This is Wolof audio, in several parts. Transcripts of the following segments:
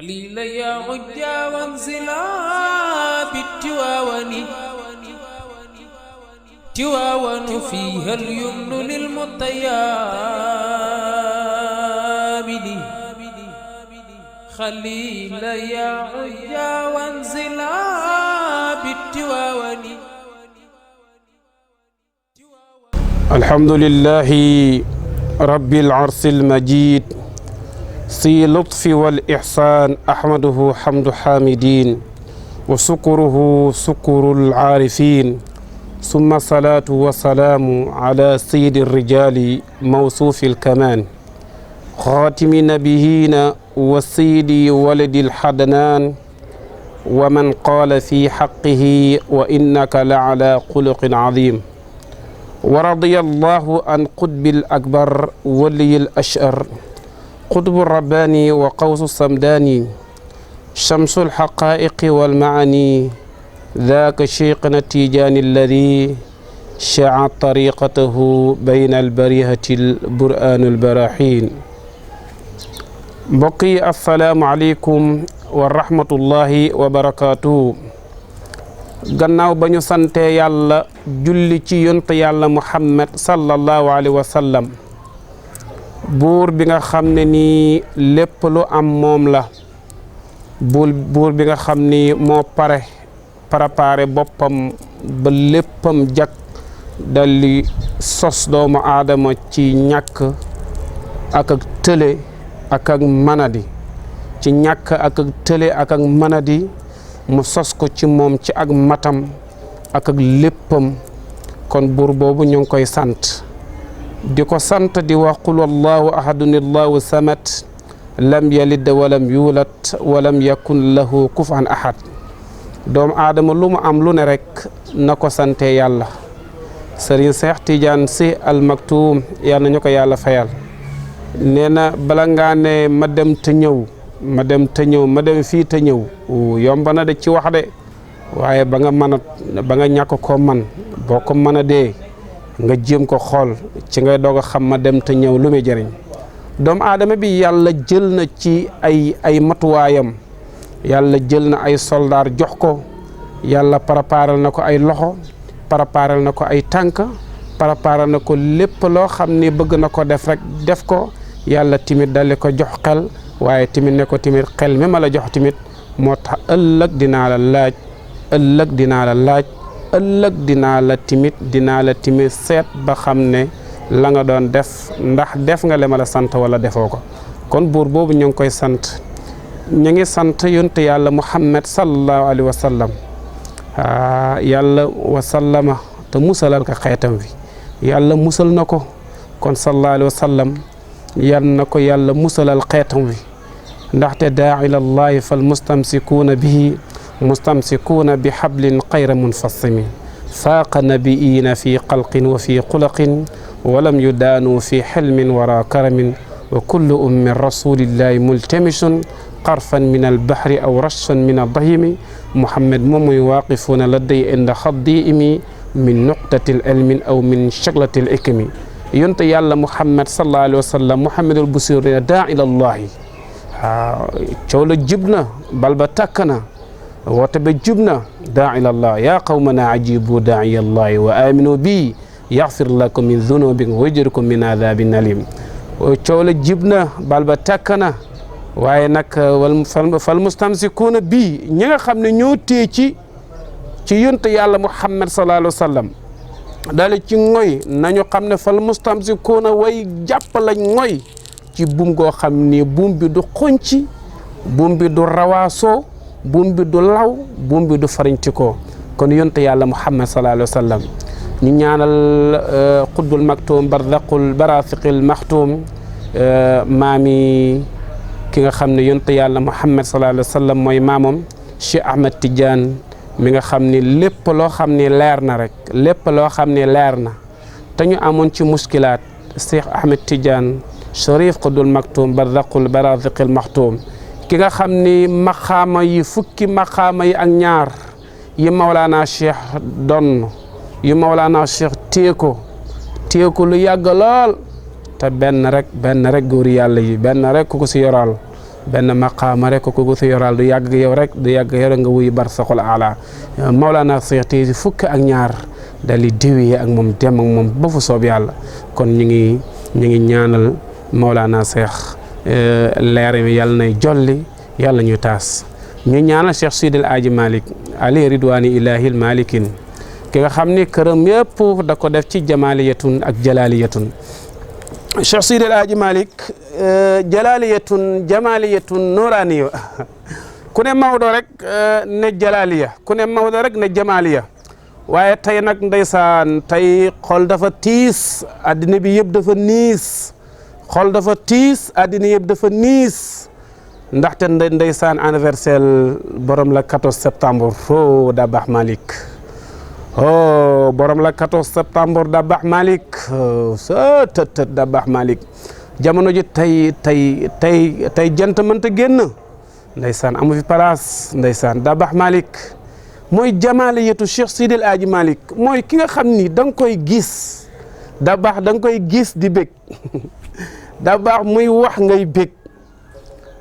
قليل يا عجا وانزلا بالتواون تواون فيها اليمن للمطيابد خليل يا عجا وانزلا بالتواون. الحمد لله رب العرش المجيد سي لطف والإحسان أحمده حمد حامدين وشكره شكر العارفين ثم الصلاة والسلام على سيد الرجال موصوف الكمان خاتم نبيين وسيد ولد الحدنان ومن قال في حقه وإنك لعلى خلق عظيم. ورضي الله عن قطب الأكبر ولي الأشأر قطب الرباني وقوس الصمداني شمس الحقائق والمعاني ذاك شيخنا التيجاني الذي شاع طريقته بين البريهة البرآن البراحين. بقي السلام عليكم ورحمة الله وبركاته. gannaaw ba ñu sante yàlla julli ci yonent yàlla Muhammad sallallahu alayhi wa sallam buur bi nga xam ne nii lépp lu am moom la buur bi nga xam ni moo préparé boppam ba léppam jag daldi sos doomu aadama ci ñàkk ak tële ak manadi ci ñàkk ak tële ak manadi mu sos ko ci moom ci ak matam ak léppam kon buur boobu ñu ngi koy sant di ko sant di wax qul wallahu ahadun allahu samad lam yalid walam yulat walam yakun lahu kufuwan ahad. doomu aadama lu mu am lu ne rek na ko sante yàlla. Sëriñ Seex Tijaan Si Al Maktuum yal na ñu ko yàlla fayal nee na bala ngaa ne ma dem te ñëw ma dem fii te ñëw yomb na de ci wax de waaye ba nga ñàkk ko man boo ko mën a dee nga jéem ko xool ci ngay doog a xam ma dem te ñëw lu muy jëriñ. doomu aadama bi yàlla jël na ci ay matuwaayam yàlla jël na ay soldaar jox ko yàlla préparal na ko ay loxo préparal na ko ay tànk préparal na ko lépp loo xam ni bëgg na ko def rek def ko yàlla timit dali ko jox xel waaye timit ne ko timit xel mi ma la jox timit moo tax ëllëg dinaa la laaj ëllëg dinaa la timit seet ba xam ne la nga doon def ndax def nga le ma la sant wala defoo ko. kon buur boobu ñu ngi koy sant ñu ngi sant yonent yàlla Muhammad sallallahu alayhi wa sallam yàlla wa sallama te musalal ko xeetam wi yàlla musal na ko kon sallallahu alayhi wa sallam yal na ko yàlla musalal xeetam wi ndaxte daa ilallahi fal mustamsikuuna bihi mustamsikuuna bi hablin xayra munfasimi faaqa nabiyiina fi xalqin wa fi xulaqin walam yudaanu fi xilmin wara karamin wa kullu ummin rasulillahi multamisun qarfan min albahri aw rashfan min aldahimi muhammad moom muy waaqifuuna ladday inda xaddiimi min nuqtati ilmin aw min shaglati ikmi. yonte yàlla muhammad sallallahu alayhi wa sallam muhammadul busir ne daa ilallahi coow la jib na bal ba tàkk na woote ba jib na daa ilallah yaa qawmana ajibu daaiya allahi wa aminu bi yaxfir lakum min dunubikum wa yujirkum min adabin alim. coow la jib na bal ba tàkk na waaye nag fal mustamsikuuna bi ñi nga xam ne ñoo téye ci yonte yàlla muhammad sallallahu alayhi wa sallam daal ci ngoy nañu xam ne fal mustamsikuuna way jàpp lañ ngoy ci buum goo xam ni buum bi du xonci buum bi du rawaasoo buum bi du law buum bi du fariñtikoo kon yonte yàlla muhammad sallallahu alayhi wa sallam ñu ñaanal xutbul maktum barzaqul barafiqil maxtum maami ki nga xam ne yonte yàlla muhammad sallallahu alayhi wa sallam mooy maamam Cheikh Ahmed Tidiane mi nga xam ni lépp loo xam ni leer na rek lépp loo xam ni leer na te ñu amoon ci muskilaat Cheikh Ahmed Tidiane Sharif Qudul Maktum Barzaqul Baraziqil Maxtum ki nga xam ni maqaama yi fukki maqaama yi ak ñaar yi Mawlana Cheikh donn yi Mawlana Cheikh téye ko lu yàgg lool te benn rek góor yàlla yi benn rek ku ko si yoral benn maqaama rek ko ko si yoral du yàgg yow rek du yàgg yow rek nga wuyu barsaqul ala Mawlana Cheikh tey fukk ak ñaar dal di déwee ak moom dem ak moom ba fu soob yàlla kon ñu ngi ñaanal Mawlana Cheikh leer mi yàlla nay jolli yàlla ñuy taas ñu ñaanal Cheikh Sidil Aji Malick ali ridwani ilahil malikin ki nga xam ni këram yëpp da ko def ci jamaliyatun ak jalaliyatun Cheikh Sidil Aji Malick jalaliyatun jamaliyatun nuraniya ku ne Maodo rek ne jalaliya ku ne Maodo rek ne jamaliya waaye tey nag ndeysaan tey xol dafa tiis addina bi yëpp dafa niis xol dafa tiis addina yëpp dafa niis ndaxte ndeysaan anniversaire borom la 14 septembre fo Dabakh Malick borom la 14 septembre Dabakh Malick sa tët Dabakh Malick jamono ji tey jant mënta génn ndeysaan amu fi place ndeysaan Dabakh Malick mooy jamaliyatu Cheikh Sidil Aji Malick mooy ki nga xam ni da nga koy gis Dabakh da nga koy gis di bég Dabakh muy wax ngay bég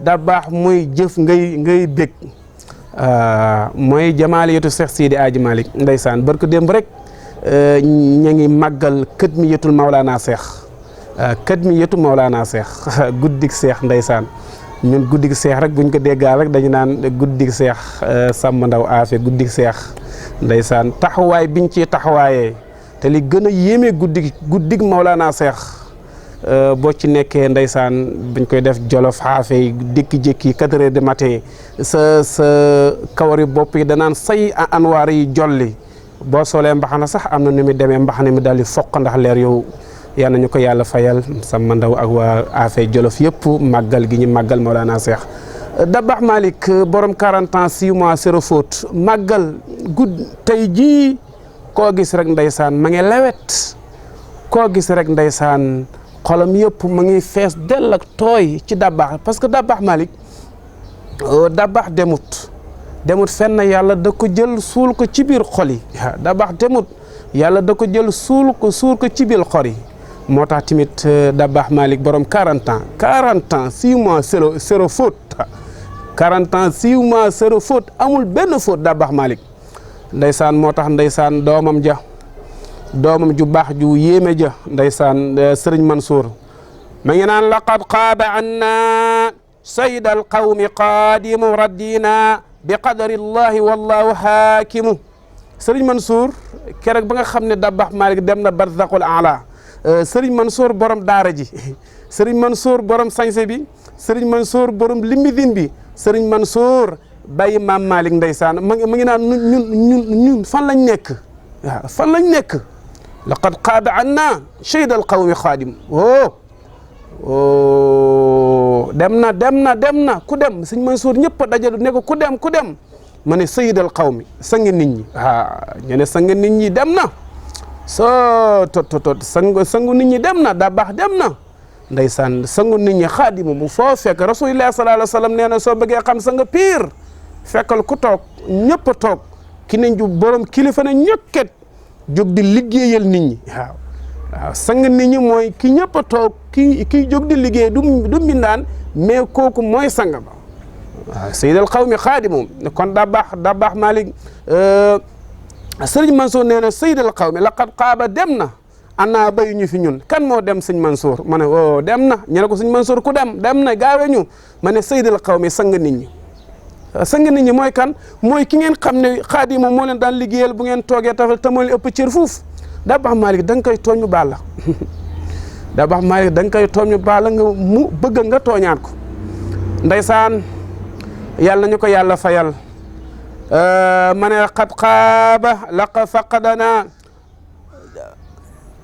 Dabakh muy jëf ngay bég mooy jamaliyatu Cheikh Sidil Aji Malick ndeysaan barke démb rek ña ngi màggal kët mi yetul Mawlana Cheikh kët mi yetu Mawlana Cheikh guddik Cheikh ndeysaan ñun guddig Seex rek buñ ko déggaal rek dañu naan guddig Seex Samba Ndaw Afe guddig Seex ndeysaan taxawaay biñ ci taxawaayee te li gën a yéeme guddig Mawlana Seex boo ci nekkee ndeysaan buñ koy def jolof xaafe jékki-jékki 4 heures du matin sa kawari bopp yi danaan say anwaar yi jolli boo solee mbaxana sax am na nu mu demee mbaxana mi daal di foq ndax leer yow yal nañu ko yàlla fayal Samba Ndaw ak waa Afey Jolof yëpp màggal gi ñu màggal Mawlana Cheikh Dabakh Malick borom 40 ans 6 mois zéro faute màggal tey jii koo gis rek ndeysaan ma ngi lewet koo gis rek ndeysaan xolam yëpp ma ngi fees dell ak tooy ci Dabakh parce que Dabakh Malick Dabakh demut fenn yàlla da ko jël suul ko ci biir xol yi Dabakh demut yàlla da ko jël suul ko ci biir xol yi moo tax tamit Dabakh Malick borom 40 ans 6 mois zéro faute 40 ans 6 mois zéro faute amul benn faute Dabakh Malick ndeysaan moo tax ndeysaan doomam ju baax ju yéeme ja ndeysaan Serigne Mansour ma ngi naan laqad qaaba anna sayyid al qawmi qaadimu raddina bi qadari llahi wallahu haakimu Serigne Mansour keroog ba nga xam ne Dabakh Malick dem na barzaqul ala Serigne Mansour borom daara ji Serigne Mansour borom sañse bi Serigne Mansour borom limbidin bi Serigne Mansour bàyyi maam Malick ndeysaan ma ngi naan ñun fan lañ nekk waaw fan lañ nekk laqad qaaba anna shayd al qawmi xaadim dem na ku dem Serigne Mansour ñëpp dajalu ne ko ku dem ma ne sayyidal qawmi sangi nit ñi ñu ne sangi nit ñi dem na sangu nit ñi dem na Dabakh dem na ndeysaan sangu nit ñi xaadimu mu foo fekk rasulillah sallallahu alayhi wa sallam nee na soo bëggee xam sanga piir fekkal ku toog ñëpp a toog ki ne ju borom kilifa ne ñokket jóg di liggéeyal nit ñi waaw sang nit ñi mooy ki ñëpp a toog ki jóg di liggéey du mbindaan mais kooku mooy sang ba waaw sayyidal qawmi xaadimu kon Dabakh Malick Serigne Mansour nee na sayyidal qawmi laqad qaaba dem na ana bayu ñu fi ñun kan moo dem Serigne Mansour ma ne dem na ñu ne ko Serigne Mansour ku dem na gaawe ñu ma ne sayyidal qawmi sang nit ñi sang nit ñi mooy kan mooy ki ngeen xam ne xaadimu moo leen daan liggéeyal bu ngeen toogee tafal te moo leen ëpp cër fuuf Dabakh Malick da nga koy tooñ mu baal la Dabakh Malick da nga koy tooñ mu baal la nga mu bëgg nga tooñaat ko ndeysaan yàlla ñu ko yàlla fayal ma ne qad xaaba laqa faqadana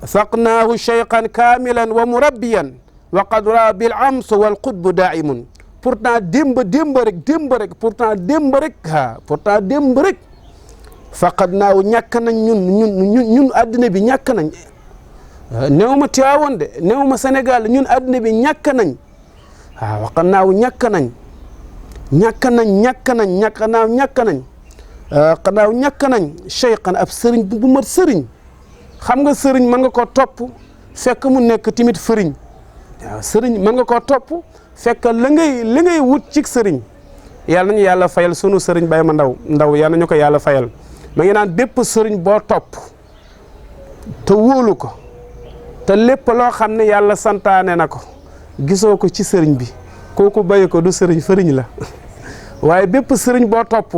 faqnaahu cheykhan kaamilan wa murabbiyan wa qad raa bil ams wal qutbu daimun pourtant démb rek pourtant démb rek faqadnaahu ñàkk nañ ñun addina bi ñàkk nañ néew ma Tiwaawoon de néew ma Sénégal ñun addina bi ñàkk nañ waaw faqadnaahu ñàkk nañ cheykhan ab sëriñ bu mat sëriñ xam nga sëriñ mën nga ko topp fekk mu nekk timit fëriñ waaw sëriñ mën nga ko topp fekk li ngay wut ci sëriñ yàlla nañu yàlla fayal sunu sëriñ Baye Ma Ndaw yàlla nañu ko yàlla fayal ma ngi naan bépp sëriñ boo topp te wóolu ko te lépp loo xam ne yàlla santaane na ko gisoo ko ci sëriñ bi kooku bàyyi ko du sëriñ fëriñ la waaye bépp sëriñ boo topp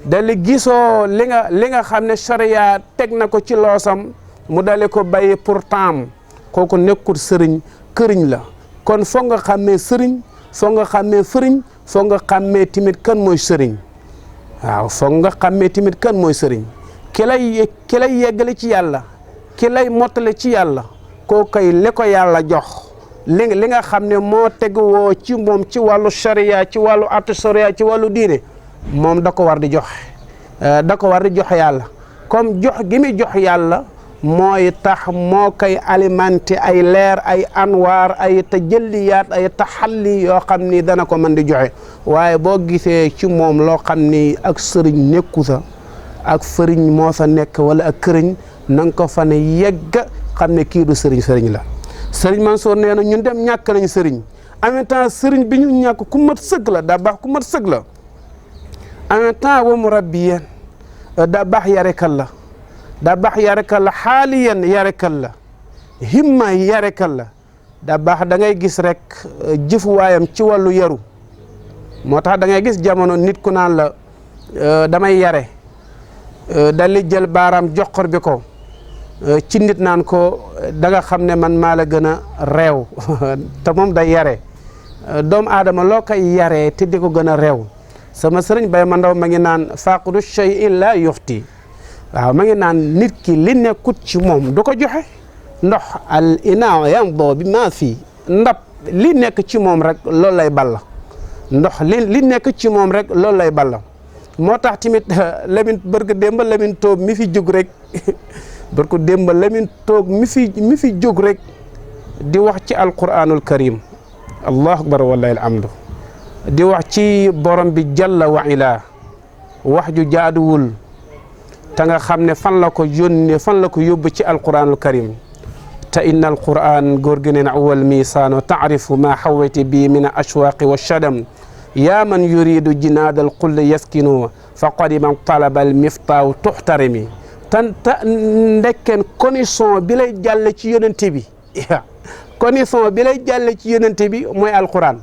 dali gisoo li nga xam ne charia teg na ko ci loosam mu dali ko bàyyi pour temps kooku nekkul sëriñ këriñ la kon foog nga xàmmee sëriñ foog nga xàmmee fëriñ foog nga xàmmee timit kan mooy sëriñ waaw foog nga xàmmee timit kan mooy sëriñ ki lay yeggale ci yàlla ki lay mottale ci yàlla koo koy li ko yàlla jox li nga xam ne moo teguwoo ci moom ci wàllu charia ci wàllu atu charia ci wàllu diine moom da ko war di joxe yàlla comme jox gi muy jox yàlla mooy tax moo koy alimenté ay leer ay anwaar ay tajalliyaat ay taxalli yoo xam ni dana ko mën di joxe waaye boo gisee ci moom loo xam ni ak sëriñ nekku sa ak fëriñ moo sa nekk wala ak këriñ na nga ko fa ne yegg xam ne kii du sëriñ la sëriñ Mansour nee na ñun dem ñàkk nañ sëriñ en même temps sëriñ bi ñu ñàkk ku mat sëgg la daa baax ku mat sëgg la en même temps wa murabbiyan daa baax yarekal la daa baax yarekal la xaaliyan yarekal la himma yarekal la daa baax da ngay gis rek jëfuwaayam ci wàllu yaru moo tax da ngay gis jamono nit ku naan la damay yare dali jël baaraam joxor bi ko ci nit naan ko da nga xam ne man maa la gën a réew te moom day yare doomu aadama loo koy yaree te di ko gën a réew sama sëriñ Baye Ma Ndaw ma ngi naan faaqidu shay'in la yuxti waaw ma ngi naan nit ki li nekkut ci moom du ko joxe ndox al inaa yamdo bi maa fii ndab li nekk ci moom rek loolu lay balla ndox li nekk ci moom rek loolu lay balla moo tax tamit Lamine bërka démba Lamine Toob mi fi jóg rek bërka démba Lamine Toob mi fi jóg rek di wax ci alquranul karim allahu akbar wallahi alhamdu di wax ci borom bi jalla wa ila wax ju jaaduwul te nga xam ne fan la ko yónnee fan la ko yóbbu ci alquranul karim te inna alquran góor gi neen awal misaan wa taarifu ma xawati bi min ashwaqi wa shadam yaa man yuridu jinaadal qulli yaskinu fa qadiman talaba al miftaaw tuxtarimi ta ndekken condition bi lay jàlle ci yonente bi condition bi lay jàlle ci yonente bi mooy alquran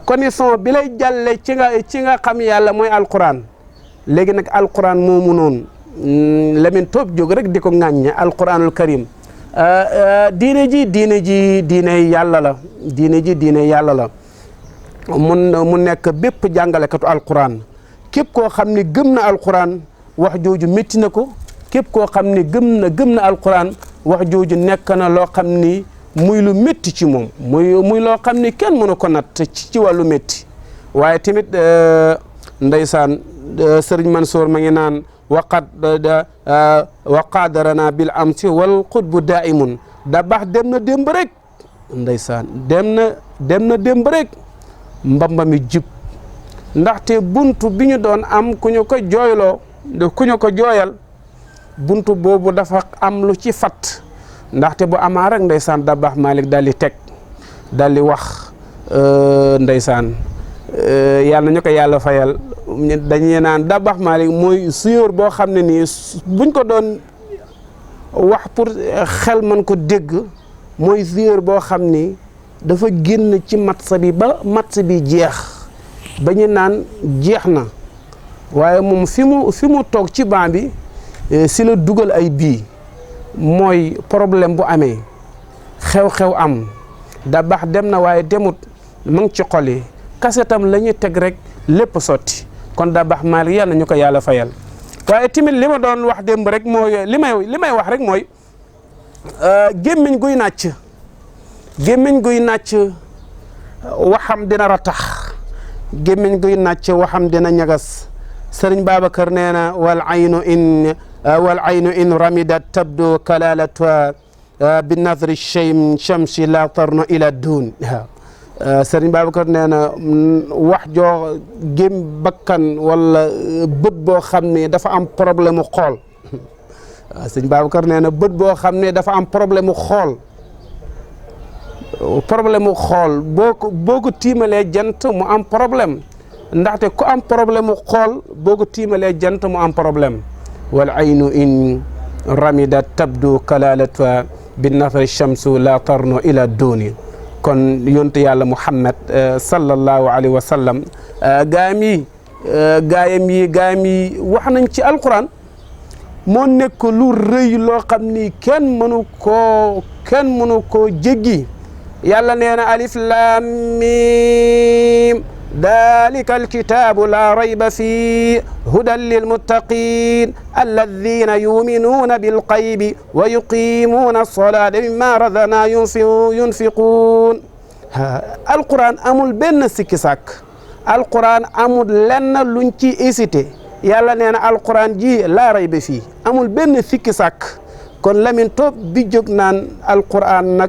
condition bi lay jàlle ci nga xam yàlla mooy alquran léegi nag alquran moomu noonu Lamine Toob jóg rek di ko ŋàññe alquranul karim diine yàlla la diine yàlla la mu nekk bépp jàngalekatu alquran képp koo xam ne gëm na alquran wax jooju métti na ko képp koo xam ne gëm na alquran wax jooju nekk na loo xam ni muy lu métti ci moom muy loo xam ni kenn mënu ko natt ci wàllu métti waaye tamit ndeysaan sëriñ Mansour ma ngi naan waqaadarana bil amsi wal qutbu daimun da baax dem na démb rek ndeysaan dem na démb rek mbamba mi jub ndaxte buntu bi ñu doon am ku ñu ko jooyloo ku ñu ko jooyal buntu boobu dafa am lu ci fat ndaxte bu amaa rek ndeysaan da baax Malick daal di teg daal di wax ndeysaan yàlla ñu ko yàlla fayal dañuy naan da baax Malick mooy suyóor boo xam ne nii buñ ko doon wax pour xel man ko dégg mooy suyóor boo xam ni dafa génn ci matsa bi ba matsa bi jeex ba ñu naan jeex na waaye moom fi mu toog ci banc bi si la dugal ay bii mooy problème bu amee xew-xew am da baax dem na waaye demut mu ngi ci xol yi kasetam la ñuy teg rek lépp sotti kon da baax Malick yàlla ñu ko yàlla fayal waaye tamit li ma doon wax démb rek mooy li may wax rek mooy gémmiñ guy nàcc waxam dina ratax gémmiñ guy nàcc waxam dina ñagas sëriñ Babacar nee na wal aynu in ramidat tabdu kalalata bi nadri shamsi la tarno ila dun sëriñ Babacar nee na wax joo gém bakkan wala bët boo xam ne dafa am problème mu xool sëriñ Babacar nee na bët boo xam ne dafa am problème mu xool problème mu xool boo ko tiimalee jant mu am problème ndaxte ku am problème mu xool boo ko tiimalee jant mu am problème wal aynu in ramidat tabdu kalalata bin nafari shamsu la tarno ila duni kon yontu yàlla Muhammad sallallahu alayhi wa sallam gaayam yi wax nañ ci alquran moo nekk lu rëy loo xam ni kenn mënu koo jéggi yàlla nee na alif lam mim dalika alkitabu la rayba fi hudan lilmuttaqin alladina yuminuuna bilxaybi wa yuqimuna alsolata mimma razaqnahum yunfiqun alquran amul benn sikki sàkk alquran amul lenn luñ ci hésité yàlla nee na alquran ji laa rayba fii amul benn sikki sàkk kon Lamine Top bi jóg naan alquran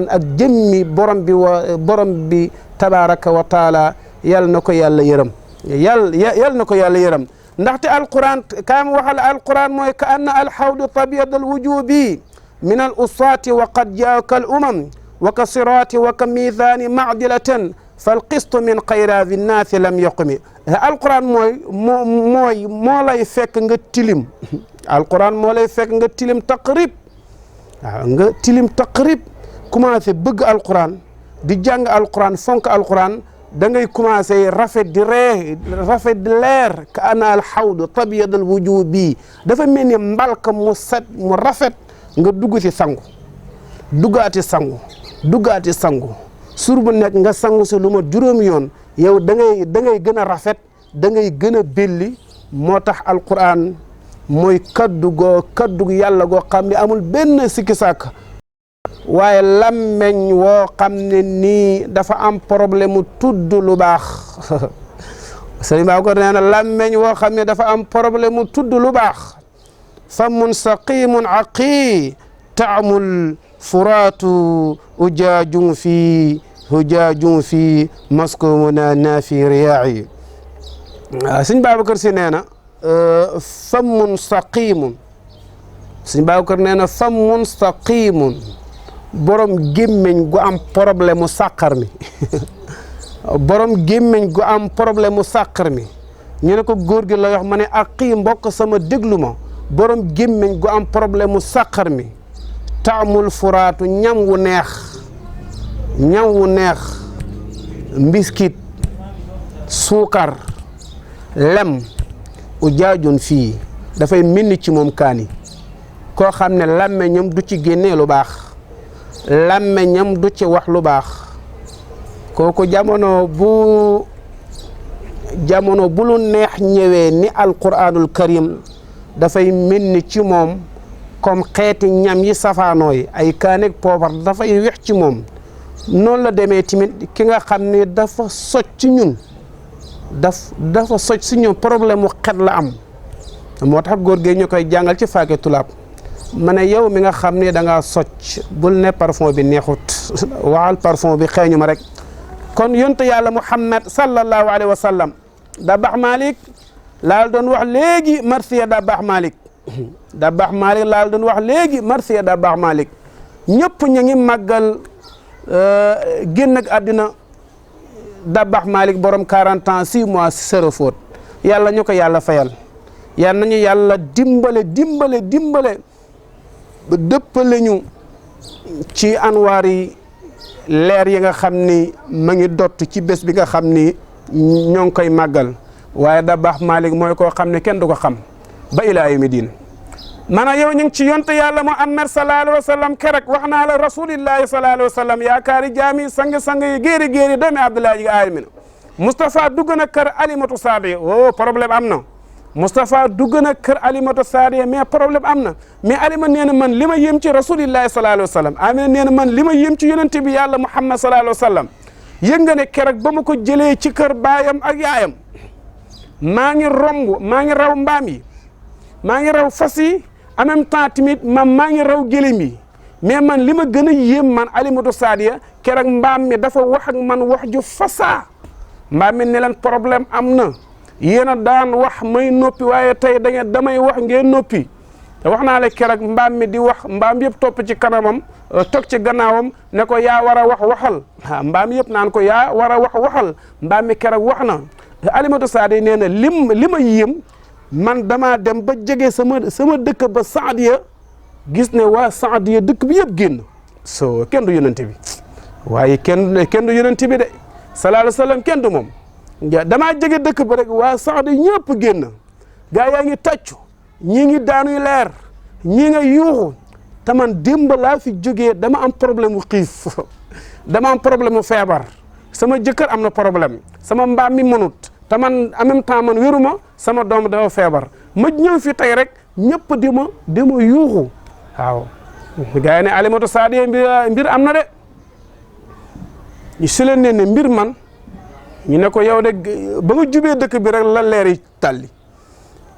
ak jëmmi borom bi tabaraka wa taala yal na ko yàlla yërëm yal na ko yàlla yërëm ndaxte alquran kaam waxal alquran mooy ka anna alxawdu tabiad alwujubi min al usaati wa qad jaaka al umam wa ka siraati wa ka miizaani macdilatan falqistu min xayraabi nnaasi lam yoqumi alquran moo lay fekk nga tilim alquran moo lay fekk nga tilim taqrib waaw nga tilim taqrib commencé bëgg alquran di jàng alquran fonk alquran da ngay commencé rafet di leer ka ana alxawdu tabiyadal wujubi dafa mel ni mbalka mu set mu rafet nga dugg ci sangu duggaati sangu sur bu nekk nga sangu si lu ma juróomi yoon yow da ngay gën a rafet da ngay gën a belli moo tax alquran mooy kaddu yàlla goo xam ne amul benn sikki sàkk waaye làmmeñ woo xam ne nii dafa am problème mu tudd lu baax sëriñ baa ko nee na làmmeñ woo xam ne dafa am problème mu tudd lu baax famun saqimun aqi taamul furaatu ujaajum fi maskumuna naafi riyaayi sëriñ Babacar Si nee na famun saqimun sëriñ Babacar nee na famun saqimun borom gémmiñ gu am problème mu sàqar mi borom gémmiñ gu am problème mu sàqar mi ñu ne ko góor gi la wax ma ne aqi mbokk sama déglu ma borom gémmiñ gu am problème mu sàqar mi taamul furaatu ñam wu neex mbiskit suukar lem ujaajun fii dafay mel ci moom kaani koo xam ne làmmeñam du ci génnee lu baax làmmeñam du ci wax lu baax kooku jamono bu lu neex ñëwee ni alquranul karim dafay mel ci moom comme xeeti ñam yi safaanoo yi ay kaaneeg poobar dafay wex ci moom noonu la demee tamit ki nga xam ne dafa soj ci ñun dafa soj si ñun problème mu xet la am moo tax góor gi ñu koy jàngal ci faake tulaab ma ne yow mi nga xam ne da ngaa socc bul ne parfum bi neexut waxal parfum bi xeeñu ma rek kon yonte yàlla Muhammad sallallahu alayhi wa sallam Dabakh Malick laal doon wax léegi marsiya Dabakh Malick laal doon wax léegi marsiya Dabakh Malick ñëpp ñu ngi màggal génn ak àddina Dabakh Malick borom 40 ans 6 mois sero fóot yàlla ñu ko yàlla fayal yal nañu yàlla dimbale ba dëppale ñu ci anwaar yi leer yi nga xam ni ma ngi dott ci bés bi nga xam ni ñoo ngi koy màggal waaye Dabakh Malick mooy koo xam ne kenn du ko xam ba ilaa yawmi diin maanaam yow ñu ngi ci yonte yàlla Muhammad sallallahu alayhi wa sallam kerek wax naa la rasulillahi sallallahu alayhi wa sallam yaakaari jaami sang yi géeri doomi Abdoulaye Amina Moustapha dugg na kër Alimatu Saadiya problème am na Moustapha dugg na kër Alimatu Saadiya mais problème am na mais Alima nee na man li ma yëm ci rasulillahi sallallahu alayhi wa sallam Amina nee na man li ma yëm ci yonente bi yàlla Muhammad sallallahu alayhi wa sallam yëg nga ne kerek ba ma ko jëlee ci kër baayam ak yaayam maa ngi raw mbaam yi maa ngi raw fas yi en même temps tamit maa ngi raw gëlëm yi mais man li ma gën a yéem man Alimatu Saadiya keroog mbaam mi dafa wax ak man wax ju fasaa mbaam mi ne leen problème am na yéen a daan wax may noppi waaye tey damay wax ngeen noppi wax naa la keroog mbaam mi di wax mbaam yëpp topp ci kanamam toog ci gannaawam ne ko yaa war a wax waxal mbaam yëpp naan ko yaa war a wax waxal mbaam mi keroog wax na. Alimatu Saadiya nee na li ma yéem man damaa dem ba jege sama dëkk ba Saadiya gis ne waa Saadiya dëkk bi yëpp génn so kenn du yonent bi waaye kenn du yonent bi de sallallahu alayhi wa sallam kenn du moom damaa jege dëkk ba rek waa Saadiya ñëpp génn gaa yaa ngi tàccu ñii ngi daanuy leer ñii nga yuuxu te man démb laa fi jógee dama am problème mu xiif dama am problème mu feebar sama jëkkër am na problème sama mbaam mi mënut te man en même temps man wéruma sama doom dafa feebar ma ñëw fi tey rek ñëpp di ma yuuxu waaw gaa yi ne Alimatu Saadiya mbir am na de ñu si leen ne mbir man ñu ne ko yow de ba nga jubee dëkk bi rek la leer yi tàlli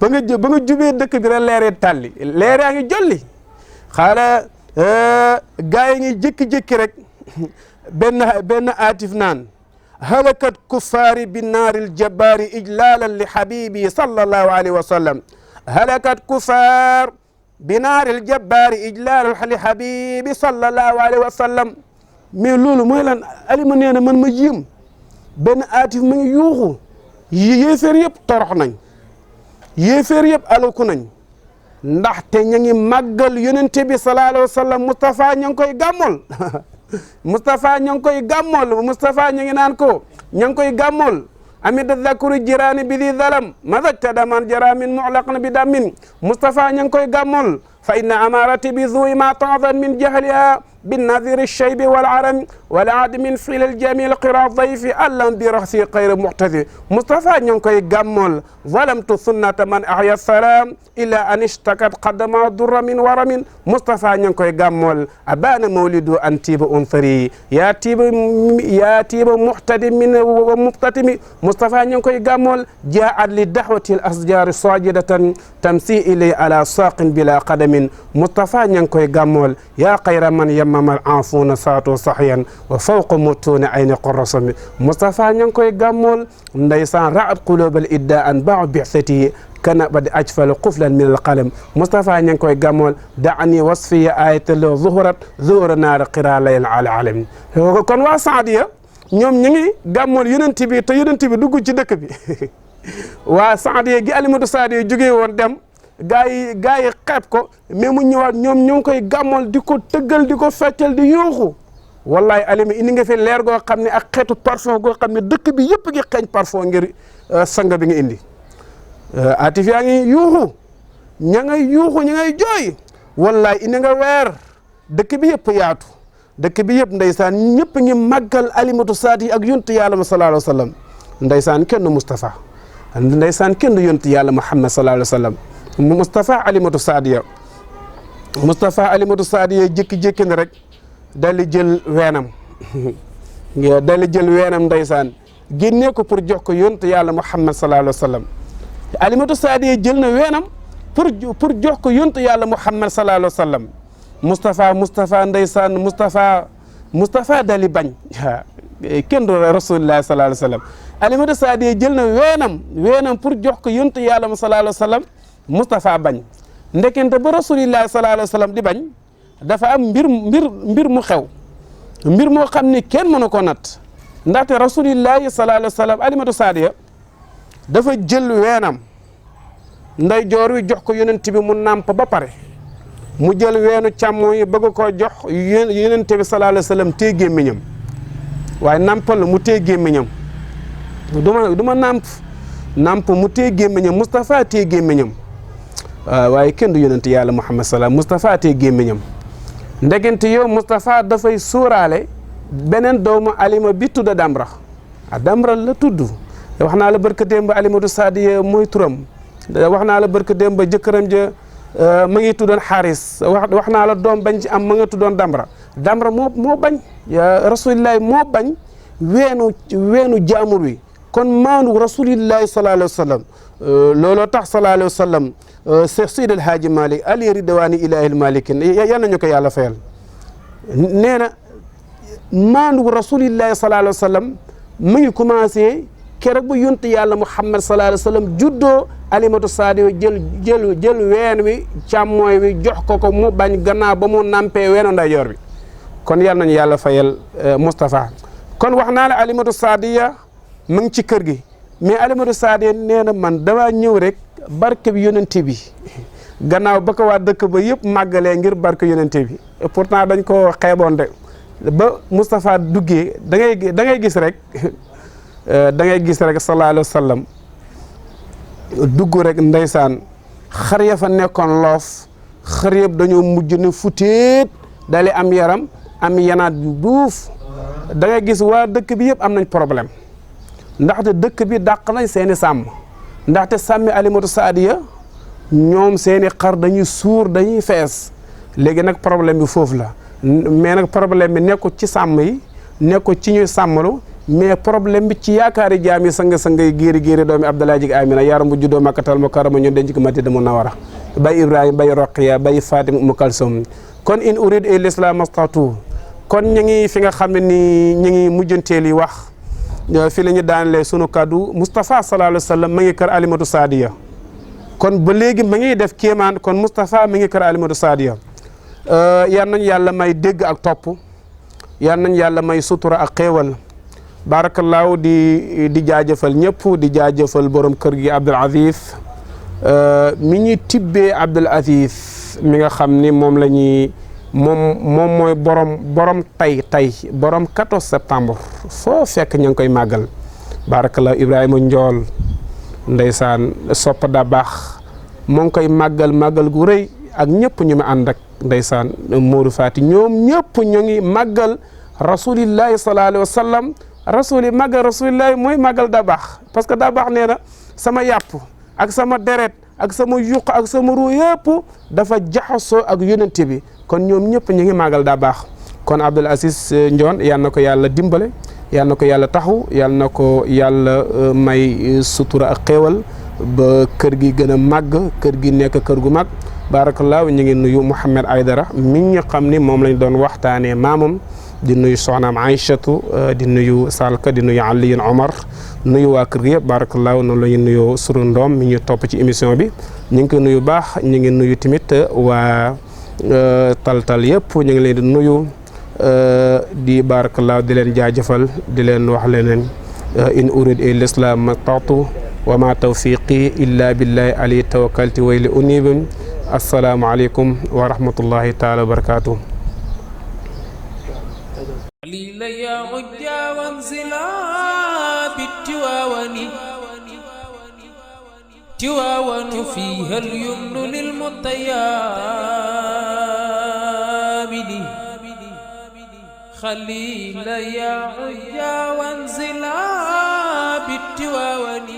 ba nga jubee dëkk bi rek leer yi tàlli leer yaa ngi jolli xaala gaa yi ngi jékki-jékki rek benn aatif naan halakat kuffaari bi naaril jabbaari ijlaalan li habibi sallallahu alayhi wa sallam halakat kuffaar bi naaril jabbaari ijlaalan li habibi sallallahu alayhi wa sallam mais loolu mooy lan Alima nee na man ma yéem benn aatif ma ngi yuuxu yéeféer yëpp torox nañ yéeféer yëpp alaku nañ ndaxte ña ngi màggal yonente bi sallallahu alayhi wa sallam Moustapha ña ngi koy gàmmol Moustapha ña ngi koy gàmmol Moustapha ña ngi naan ko ña ngi koy gàmmol amida zakuru jiraani bi di zalam mazajtada man jara min mu'laqna bi damin Moustapha ña ngi koy gàmmol fa inna amarati bi zuwi ma ta'dan min jahliha بالنذير الشيب والعرم والعاد من فيل الجميل قرى الضيف ألم برأسي غير محتذي مصطفى نينكوي غامول ظلمت سنة من أحيا السلام إلا أن اشتكت قدم الضر من ورم مصطفى نينكوي غامول أبان مولد أنتيب أنثري يا تيب محتدي من ومقتتم مصطفى نينكوي غامول جاء لدعوة الأشجار صاجدة تمسي إلي على ساق بلا قدم مصطفى نينكوي غامول يا خير من مما العافون ساتو صحيا وفوق متون عين قرصم مصطفى نينكوي غامول ndaysan ra'at qulubal idda an ba'u bi'sati kana bad ajfal quflan min alqalam Moustapha ña ngi koy gàmmool daani wasfiya ayatal zuhura naar qira layl ala alam kon waa Saadiya ñoom ñu ngi gàmmool yonent bi te yonent bi dugg ci dëkk bi waa Saadiya gi Alimatu Saadiya jógee woon dem gaa yi xeeb ko mais mu ñëwaat ñoom ñoo ngi koy gàmmool di ko tëggal di ko feccal di yuuxu wallahi Alima indi nga fi leer goo xam ne ak xeetu parfum goo xam ne dëkk bi yëpp gi xeeñ parfum ngir sanga bi nga indi atif yaa ngi yuuxu ña ngay yuuxu ña ngay jooy wallahi indi nga weer dëkk bi yëpp yaatu dëkk bi yëpp ndeysaan ñëpp ngi màggal Alimatu Saadiya ak yontu yàlla sallallahu alayhi wa sallam ndeysaan kenn Moustapha ndeysaan kenn yontu yàlla Muhammad sallallahu alayhi wa sallam Moustapha Alimatu Saadiya jékki-jékki ne rek dal di jël weenam ndeysaan génnee ko pour jox ko yontu yàlla Muhammad sallallahu alayhi wa sallam Alimatu Saadiya jël na weenam pour jox ko yontu yàlla Muhammad sallallahu alayhi wa sallam Moustapha ndeysaan Moustapha dal di bañ kenn du rasulullah sallallahu alayhi wa sallam Alimatu Saadiya jël na weenam pour jox ko yontu yàlla sallallahu alayhi wa sallam Moustapha bañ ndekente ba rasulillah sallallahu alayhi wa sallam di bañ dafa am mbir mu xew mbir moo xam ni kenn mënu ko nat ndaxte rasulillahi sallallahu alayhi wa sallam Alimatu Saadiya dafa jël weenam nday joor wi jox ko yonent bi mu nàmp ba pare mu jël weenu càmmo yi bëgg koo jox yonent bi sallallahu alayhi wa sallam téye gémmiñam waaye nàmpal mu téye gémmiñam du ma nàmp mu téye gémmiñam Moustapha téye gémmiñam waaye kenn du yonent yàlla Muhammad sallallahu Moustapha téye gémmiñam ndegente yow Moustapha dafay sóoraale beneen doomu Alima bi tudd Damra Damra la tudd wax naa la barka démb Alimatu Saadiya mooy turam wax naa la barka démb jëkkëram ja ma ngi tuddoon Xaaris wax naa la doom bañ ci am ma nga tuddoon Damra moo bañ rasulillahi moo bañ weenu jaamur wi kon maanu rasulillahi sallallahu alayhi wa sallam looloo tax sallallahu alayhi wa sallam Cheikh Seydi El Hadji Malick ali ridwaani ilaahil malikin yal nañu ko yàlla fayal nee na maandu rasulillahi sallallahu alayhi wa sallam mu ngi commencé keroog bu yonent yàlla Muhammad sallallahu alayhi wa sallam juddoo Alimatu Saadiya jël ween wi càmmooy wi jox ko mu bañ gannaaw ba mu nampee weenu ndeyjoor bi kon yal nañu yàlla fayal Moustapha kon wax naa la Alimatu Saadiya mu ngi ci kër gi mais Alimatu Saadiya nee na man damaa ñëw rek barke bi yonent bi gannaaw ba ko waa dëkk ba yëpp màggalee ngir barke yonent bi pourtant dañ ko xeeboon de ba Moustapha duggee da ngay gis rek da ngay gis rek sallallahu alayhi wa sallam dugg rek ndeysaan xar ya fa nekkoon loof xar yëpp dañoo mujj ne futeet dali am yaram am yanaat bi duuf da ngay gis waa dëkk bi yëpp am nañ problème ndaxte dëkk bi dàq nañ seeni sàmm ndaxte sàmmi Alimatu Saadiya ñoom seeni xar dañuy suur dañuy fees léegi nag problème bi foofu la mais nag problème bi nekkul ci sàmm yi nekkul ci ñuy sàmmalu mais problème bi ci yaakaari jaam yi sanga-sangay géeri doomi Abdoulaye jig Amina yaram bu juddoo Makkatal Mukarrama ñu denc ko Madina Munawwara bay Ibrahima bay Roqiya bay Fatima Umu Kalsum kon in urid et l'islam astatu kon ñu ngi fi nga xam ne ni ñu ngi mujjanteel yi wax fi la ñu daanlee sunu kaddu Moustapha sallallahu alayhi wa sallam ma ngi kër Alimatu Saadiya kon ba léegi ma ngi def kéemaan kon Moustapha mi ngi kër Alimatu Saadiya yal nañ yàlla may dégg ak topp yal nañ yàlla may sutura ak xéewal barakallahu di jaajëfal ñëpp di jaajëfal borom kër gi Abdoul Aziz mi ñuy tibbee Abdoul Aziz mi nga xam ni moom la ñuy moom mooy borom tey borom 14 septembre foo fekk ñu ngi koy màggal barakallahu Ibrahima Njool ndeysaan soppa da baax moo ngi koy màggal gu rëy ak ñëpp ñu ma ànd ak ndeysaan Modou Fati ñoom ñëpp ñu ngi màggal rasulillahi sallallahu alayhi wa sallam màggal rasulillahi mooy màggal da baax parce que da baax nee na sama yàpp ak sama deret ak sama yuq ak sama ruu yëpp dafa jaxasoo ak yonente bi kon ñoom ñëpp ñu ngi màggal da baax kon Abdoul Aziz Ndione yal na ko yàlla dimbale yal na ko yàlla taxu yal na ko yàlla may sutura ak xéewal ba kër gi gën a màgg kër gi nekk kër gu mag barakallahu ñu ngi nuyu Mouhamed Aydara mi nga xam ni moom lañ doon waxtaanee maamam di nuyu soxnaam Aïchatu di nuyu Salka di nuyu Aliyin Omar nuyu waa kër gi yëpp barakallahu noonu la ñu nuyoo sunu ndoom mi ñu topp ci émission bi ñu ngi ko nuyu baax ñu ngi nuyu tamit waa taltal yëpp ñu ngi leen di nuyu di barakallahu di leen jaajëfal di leen wax leneen in urid illa islam matatu wa ma tawfiqi illa billahi alayhi tawakkalti wa ilayhi unib assalaamu aleykum wa rahmatullahi taala wa barakatuh قليلا يا عجا وانزلا بالتواون تواون فيها اليمن للمطيابد خليلا يا عجا وانزلا بالتواون